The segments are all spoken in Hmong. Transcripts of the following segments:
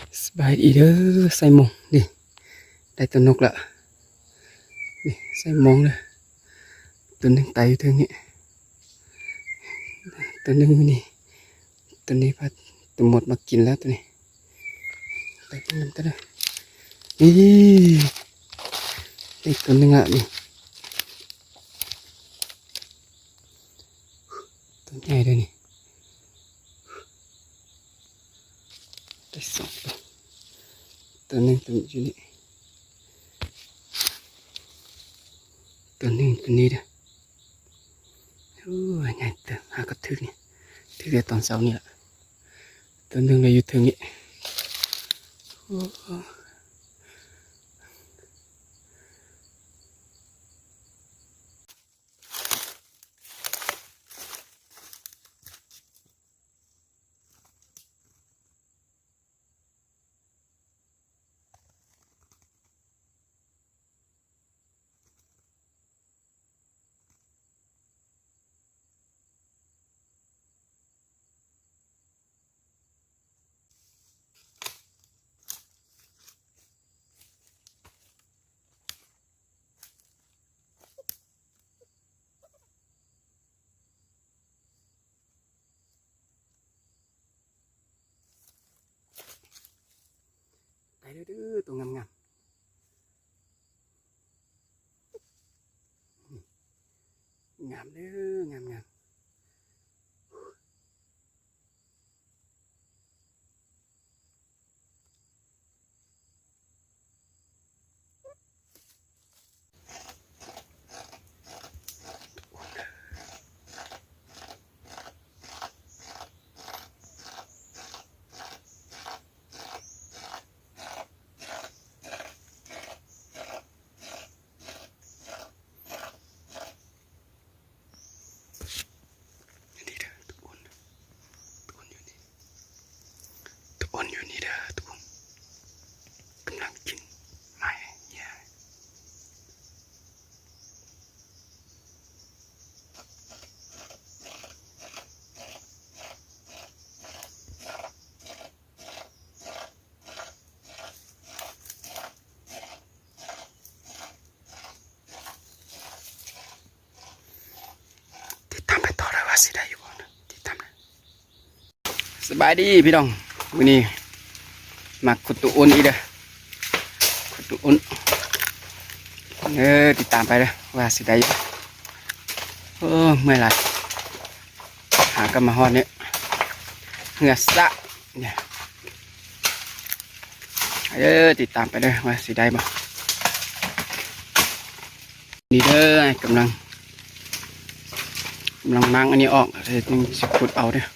Xais ib lawm, xais moos li, dai tus noog lawm, xais moos lawm. Tus neeg tais yus thwm ne, tus neeg ne, tus ne, tus muam mas kim lawm tus ne. Tus neeg lawm ne, tus nyai lawm ne. Tus neeg tus ne, tus neeg tus ne, nyai tawm, ha koj thwm ne, thwm tias tom ntxaus ne lawm. Tus neeg lawm yus thwm ne. Tus ngam ngam, ngam, ngam ngam. Tus ua no yog ni, tus ua no yog ni, tus กำลังกินไม้ เนี่ย Tiv tam peb tog lawm, ua si dai yuav tiv tam na. Sawv daws, peb los, mus ni, mas khuv tus ua ib lawm, khuv tus ua, tiv tam peb lawm, ua si dai yuav, mus lawm, ha koj mas ho ne, hwj xav, tiv tam peb lawm, ua si dai mas. Ni lawm, กำลัง กำลัง mang ni ok, tsis khum au thiab.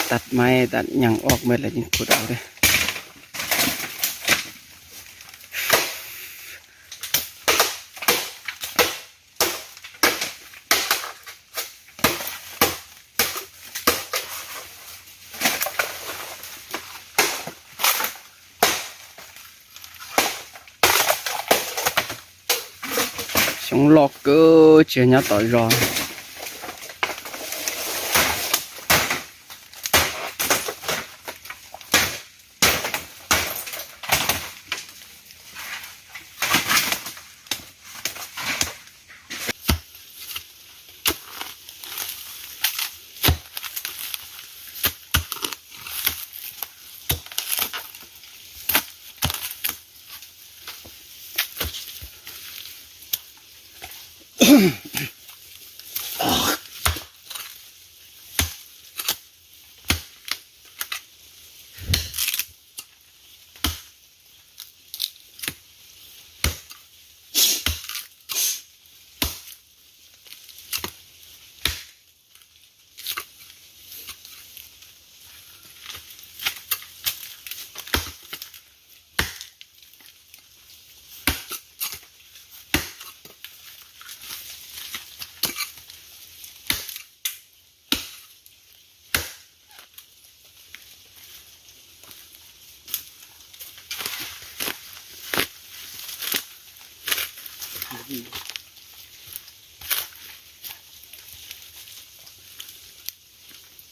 Tav mais tav nyaas ok mas lawv tsis khum au thiab. Xyoob loj kawg, tsis nyob tom zos.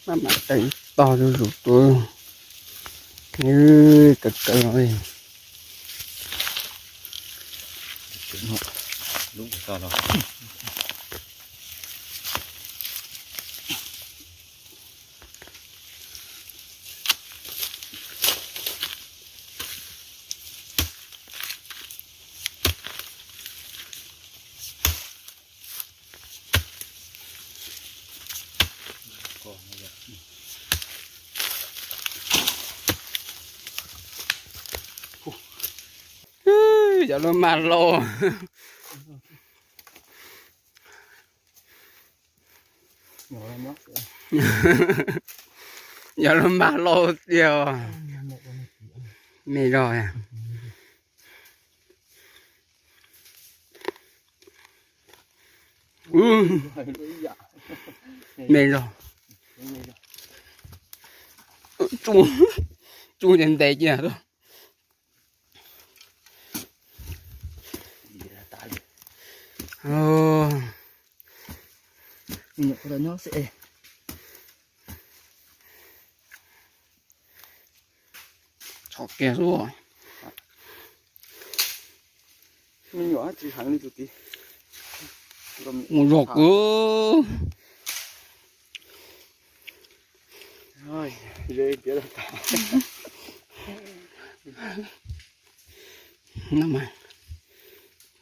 Maj mam tau ib tog zuj zus tuaj. Kaw kaw los li. Cov lub mag lauj. Cov lub mag lauj tiag. Me zog. Me zog. Tsuj, tsuj ntev ntev cia. Txhom kiag xwb. Mus zog kwv.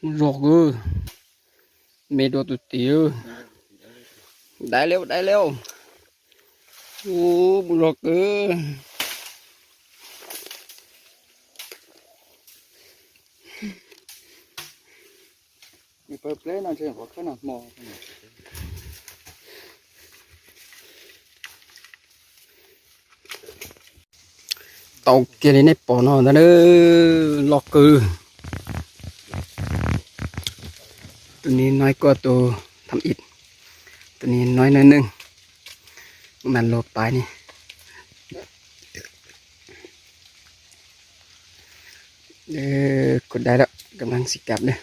Mus zog kwv. Me dua tus tid. Dai liau, dai liau. Ub, mus zog kwv. Tau kiag li nej pom no ntag, loj kawg. Tus ni nói qua tus thăm ít, tus ni nói nói nưng, mas lua pais ni. Kuv dai lawm, kab lab xi kab lawm.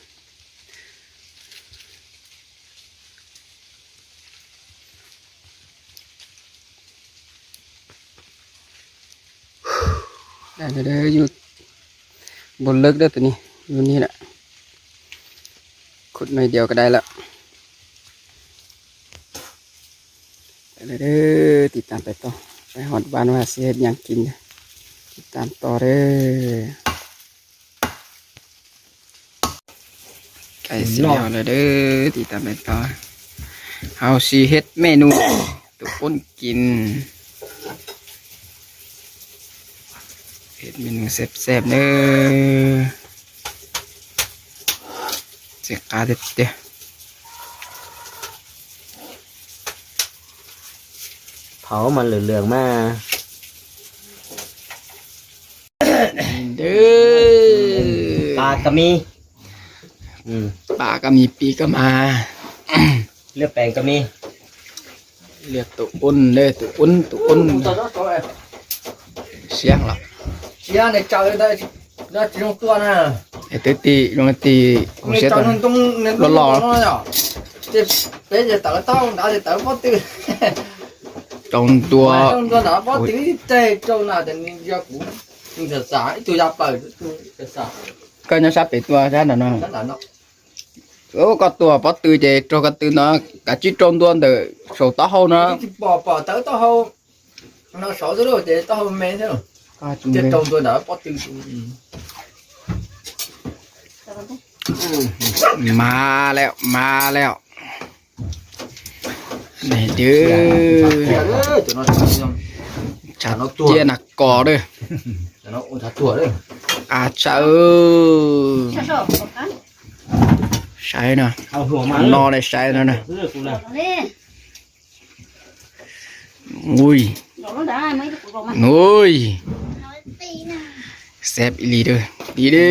Yus npaum lawv dab tus ni, yus ni lawm. Khud no diav ko dai lawm. Tiv tam pem toj, peb ho vaj no xwb nyam kiv, tiv tam toj dawb. Cais xwb lawm dawb, tiv tam pem toj. Hauv xi hej mej nus, tus ub kis. Hej mej nus xeeb xeeb nawb. Txiv qab tiag tiag. Phauv mas lwm lwm mas. Pab kab mis, pab kab mis pib kab mas. Liaj peem kab mis. Liaj tus ub, tus ub, tus ub. Siab los. Twb tim zoo tim hauv siab loj los. Rau ntua. Koj nyob sab pem tua sab ntawm no. Koj tua pob tw ces raug ko tw no, kav tsij rau ntua ntawm saum taub hau no. Mas lawm, mas lawm. Tshav tiaj nas kos dawb. Qab tshaj. Saib no, no le saib no na. Ui, ui, xeeb ib li dawb, ib li.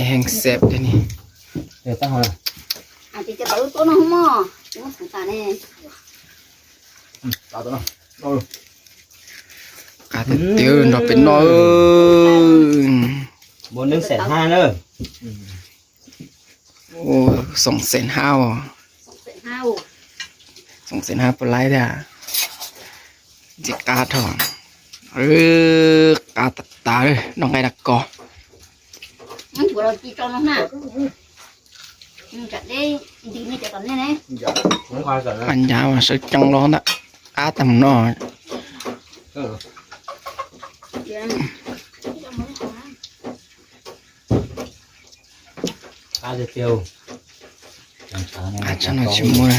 Heev xeeb ni. Qab tiag tiag nrog peb noj. Xoom xeem hab os. Txoov txiv hab puas laib thiab. Ntxim qab dhau. Qab tas tas, noj nqaij na koj. Mas ncav mas sawv ceev los ntag, qab tag mus no. Qab tag no tsis muaj.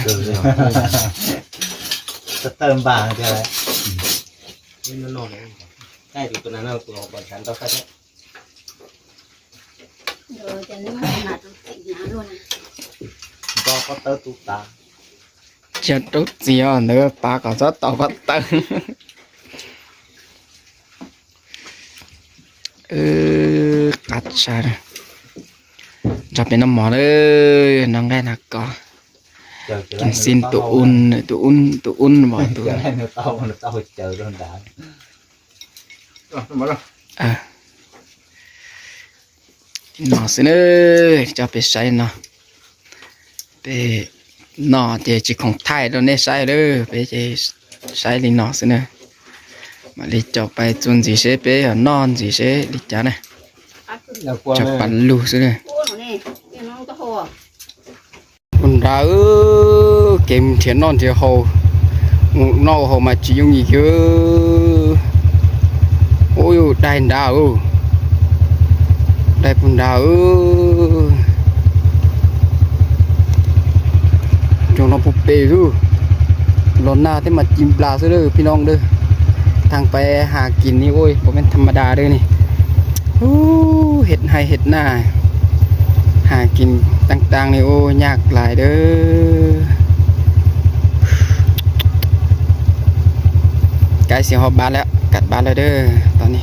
Tawj npag tiag. Nto pob tawb tu tas. Cia rau txiv os, ntawd pav kom txhob tau pob tawb. Qab tshaj. Nrog peb noj mov lawm, noj nqaij na koj. Tus xib tus un, tus un, tus un mos tus. No xwb na, coj peb saib no. Peb noj ces tsis khoom thaij rau nej saib lawm, peb ces saib li no xwb na. Mam li caum pais txuas ntxiv seb peb yuav noj ntxiv seb li cas na. Caum pais lug xwb na. Ua nrad, kev nrhiav noj nrhiav haus, mus noj haus mas tsis yooj yim kiag. Ua yus dai nrad, dai puag nrad. Cov no puag pem xwb, los nag thiab mas ci nplas xwb lawm phij nooj lawm. Thaaj pais has kis ni ua puas meej tham ma das lawm ni. Hub, hej haij hej naj, has kis taag taag ni ua nyaj lais lawm. Cái xì ho bán lắm, cắt bán lắm đó. Tao ni.